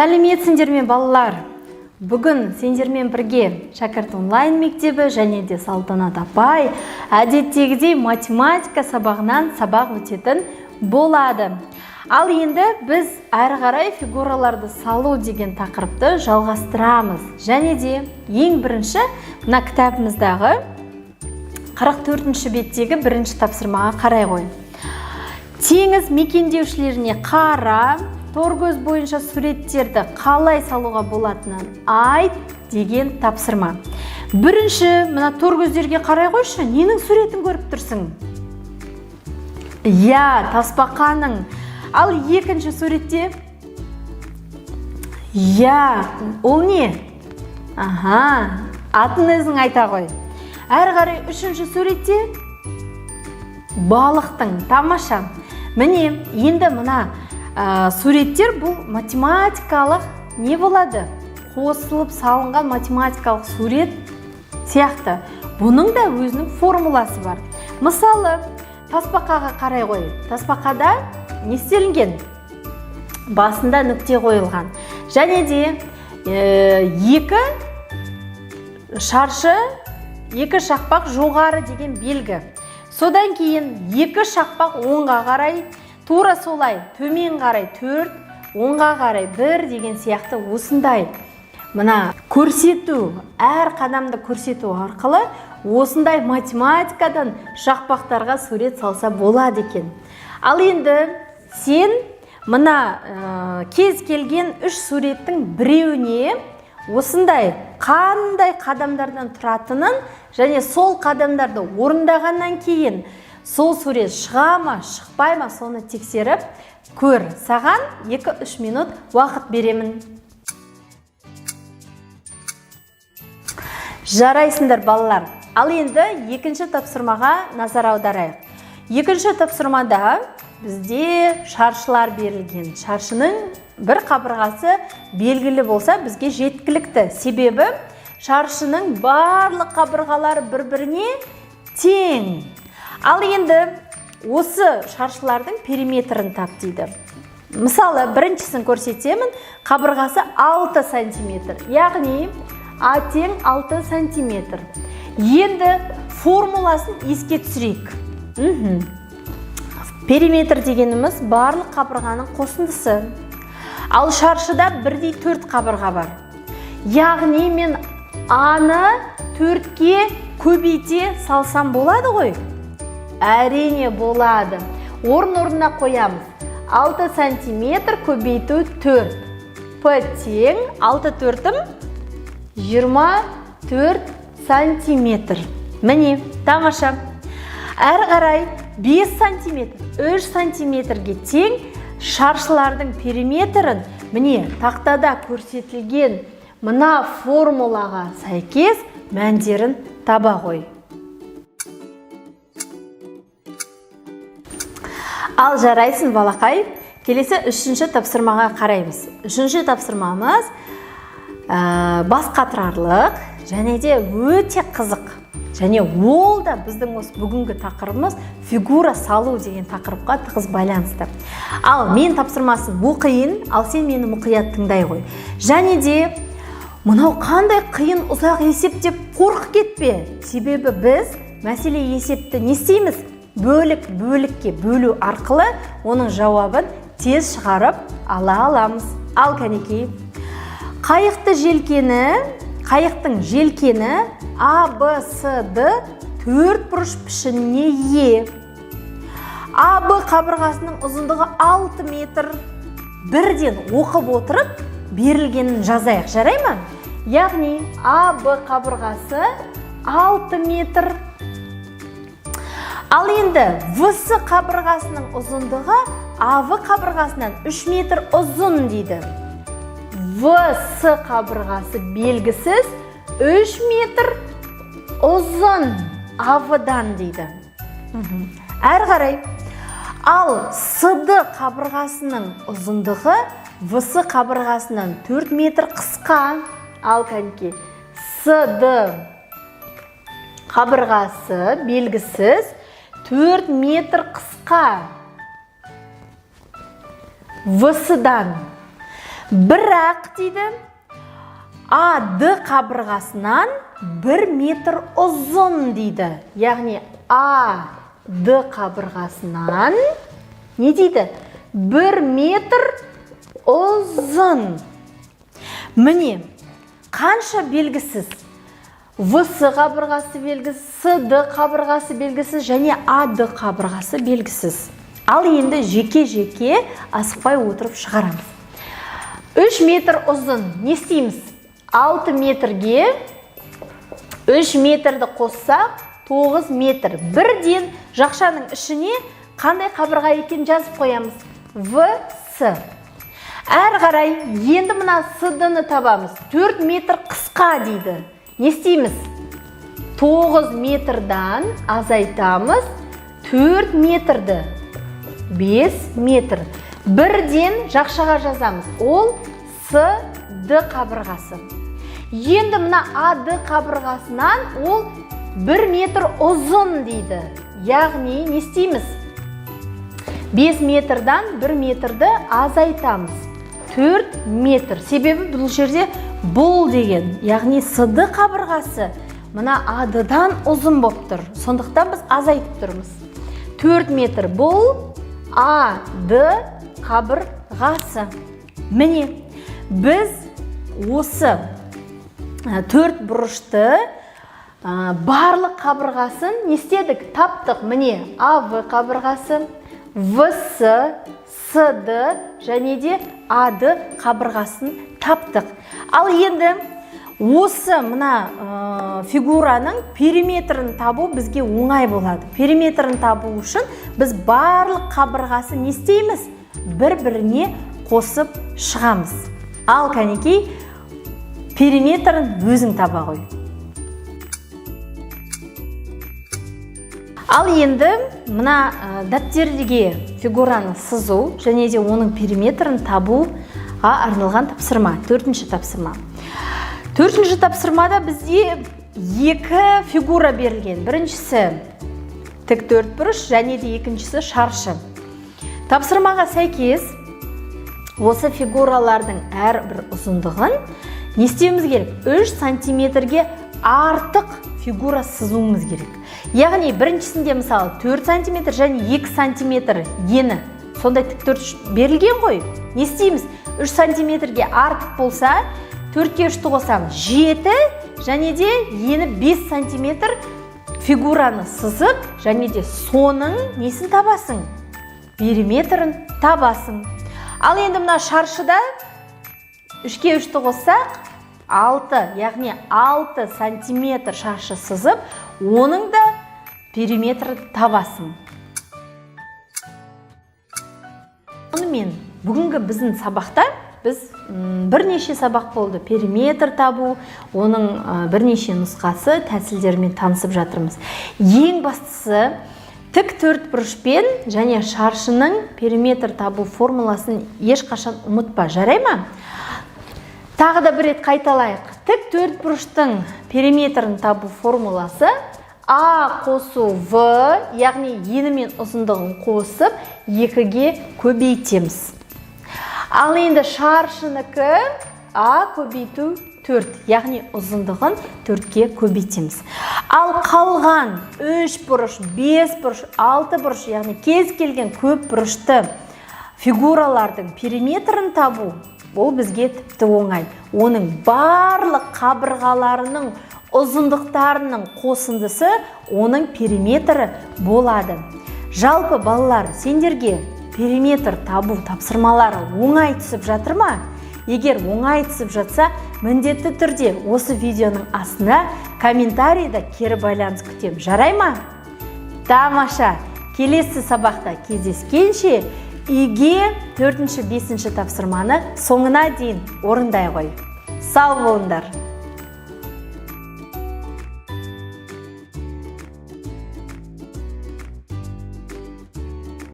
Сәлеметсіңдер ме, балалар? Бүгін сендермен бірге Шәкірт онлайн мектебі және де Салтанат апай әдеттегідей математика сабағынан сабақ өтетін болады. Ал енді біз әрі қарай фигураларды салу деген тақырыпты жалғастырамыз. Және де ең бірінші мына кітабымыздағы 44-ші беттегі бірінші тапсырмаға қарай ғой. Теңіз мекендеушілеріне қара, торкөз бойынша суреттерді қалай салуға болатынын айт деген тапсырма. Бірінші мына торкөздерге қарай қойшы, ненің суретін көріп тұрсың? Иә, тасбақаның. Ал екінші суретте? Иә, ол не? Аха, атын өзің айта ғой. Әрі қарай үшінші суретте балықтың. Тамаша. Міне, енді мына суреттер бұл математикалық не болады? Қосылып салынған математикалық сурет сияқты. Бұның да өзінің формуласы бар. Мысалы, тасбақаға қарай ғой. Тасбақада не істелінген? Басында нүкте қойылған. Және де екі шаршы, екі шақпақ жоғары деген белгі. Содан кейін екі шақпақ оңға қарай, тура солай төмен қарай 4, оңға қарай 1 деген сияқты осындай мына көрсету, әр қадамды көрсету арқылы осындай математикадан шақпақтарға сурет салса болады екен. Ал енді сен мына кез келген үш суреттің біреуіне осындай қандай қадамдардан тұратынын және сол қадамдарды орындағаннан кейін сол сурет шыға ма, шықпай ма, соны тексеріп көр. Саған 2-3 минут уақыт беремін. Жарайсыңдар, балалар. Ал енді екінші тапсырмаға назар аударайық. Екінші тапсырмада бізде шаршылар берілген. Шаршының бір қабырғасы белгілі болса, бізге жеткілікті. Себебі шаршының барлық қабырғалары бір-біріне тең. Ал енді осы шаршылардың периметрін тап дейді. Мысалы, біріншісін көрсетемін. Қабырғасы 6 сантиметр. Яғни А тең 6 сантиметр. Енді формуласын еске түсірейік. Периметр дегеніміз барлық қабырғаның қосындысы. Ал шаршыда бірдей 4 қабырға бар. Яғни мен А-ны 4-ке көбейте салсам болады ғой? Әрине болады. Орын орнына қоямыз. 6 сантиметр көбейту 4. П тең 6 төртім 24 сантиметр. Міне, тамаша. Әрі қарай 5 сантиметр, 3 сантиметрге тең шаршылардың периметрін міне тақтада көрсетілген мына формулаға сәйкес мәндерін таба ғой. Ал жарайсың, балақай. Келесі үшінші тапсырмаға қараймыз. Үшінші тапсырмамыз бас қатырарлық және де өте қызық. Және ол да біздің осы бүгінгі тақырыбымыз фигура салу деген тақырыпқа тығыз байланысты. Ал мен тапсырмасын оқиын, ал сен мені мұқият тыңдай ғой. Және де мынау қандай қиын ұзақ есеп деп қорқып кетпе. Себебі біз мәселе есепті не істейміз? Бөлік бөлікке бөлу арқылы оның жауабын тез шығарып ала аламыз. Ал кәнекей, қайықтың желкені А, Б, С, Д төрт бұрыш пішініне ие. А, Б қабырғасының ұзындығы 6 метр. Бірден оқып отырып берілгенін жазайық, жарай ма? Яғни А, Б қабырғасы 6 метр. Ал енді В, С қабырғасының ұзындығы А, В қабырғасынан 3 метр ұзын дейді. В, С қабырғасы белгісіз 3 метр ұзын А, В-дан дейді. Әрі қарай. Ал С, Д қабырғасының ұзындығы В, С қабырғасынан 4 метр қысқа. Ал кәнеки, С, Д қабырғасы белгісіз 4 метр қысқа В, С-дан. Бірақ дейді, АД қабырғасынан 1 метр ұзын дейді. Яғни АД қабырғасынан не дейді? 1 метр ұзын. Міне, қанша белгісіз? ВС қабырғасы белгісіз, СД қабырғасы белгісіз және АД қабырғасы белгісіз. Ал енді жеке-жеке асықпай отырып шығарамыз. 3 метр ұзын не істейміз? 6 метрге 3 метрді қоссақ 9 метр. Бірден жақшаның ішіне қандай қабырға екенін жазып қоямыз. ВС. Әрі қарай енді мына СД-ны табамыз. 4 метр қысқа дейді. Не істейміз? 9 метрдан азайтамыз 4 метрді. 5 метр. Бірден жақшаға жазамыз. Ол СД қабырғасы. Енді мына АД қабырғасынан ол 1 метр ұзын дейді. Яғни не істейміз? 5 метрдан 1 метрді азайтамыз. 4 метр. Себебі бұл жерде бұл деген, яғни СД қабырғасы мына АД-дан ұзын болып тұр. Сондықтан біз азайтып тұрмыз. 4 метр бұл АД қабырғасы. Міне, біз осы төрт бұрышты барлық қабырғасын не істедік? Таптық. Міне, АВ қабырғасы, ВС, СД және де АД қабырғасын таптық. Ал енді осы мына фигураның периметрін табу бізге оңай болады. Периметрін табу үшін біз барлық қабырғасын не істейміз? Бір-біріне қосып шығамыз. Ал кәнекей, периметрін өзің таба ғой. Ал енді мына дәптерге фигураны сызу және де оның периметрін табуға арналған тапсырма, төртінші тапсырма. Төртінші тапсырмада бізде екі фигура берілген. Біріншісі тік төртбұрыш және де екіншісі шаршы. Тапсырмаға сәйкес осы фигуралардың әрбір ұзындығын не істеуіміз керек? 3 сантиметрге артық фигура сызуымыз керек. Яғни біріншісінде мысалы 4 сантиметр және 2 сантиметр ені. Сондай тік төрт берілген ғой. Не істейміз? 3 сантиметрге артық болса, 4-ке 3-ті қосамыз. 7 және де ені 5 сантиметр фигураны сызып, және де соның несін табасың? Периметрін табасың. Ал енді мына шаршыда 3-ке 3-ті қоссақ, 6, яғни 6 сантиметр шаршы сызып, оның да периметрін табасың. Сонымен бүгінгі біздің сабақта біз бірнеше сабақ болды. Периметр табу, оның бірнеше нұсқасы, тәсілдерімен танысып жатырмыз. Ең бастысы тік төртбұрышпен және шаршының периметр табу формуласын ешқашан ұмытпа, жарай ма? Тағы да бір рет қайталайық. Тік төртбұрыштың периметрін табу формуласы А қосу В, яғни ені мен ұзындығын қосып 2-ге көбейтеміз. Ал енді шаршынікі А көбейту 4, яғни ұзындығын 4-ке көбейтеміз. Ал қалған 3 бұрыш, 5 бұрыш, 6 бұрыш, яғни кез келген көп бұрышты фигуралардың периметрін табу, ол бізге тіпті оңай. Оның барлық қабырғаларының ұзындықтарының қосындысы оның периметрі болады. Жалпы балалар, сендерге периметр табу тапсырмалары оңай түсіп жатыр ма? Егер оңай түсіп жатса, міндетті түрде осы видеоның астына комментарийда кері байланыс күтемін. Жарай ма? Тамаша! Келесі сабақта кездескенше үйге 4-5 тапсырманы соңына дейін орындай ғой. Сау болыңдар!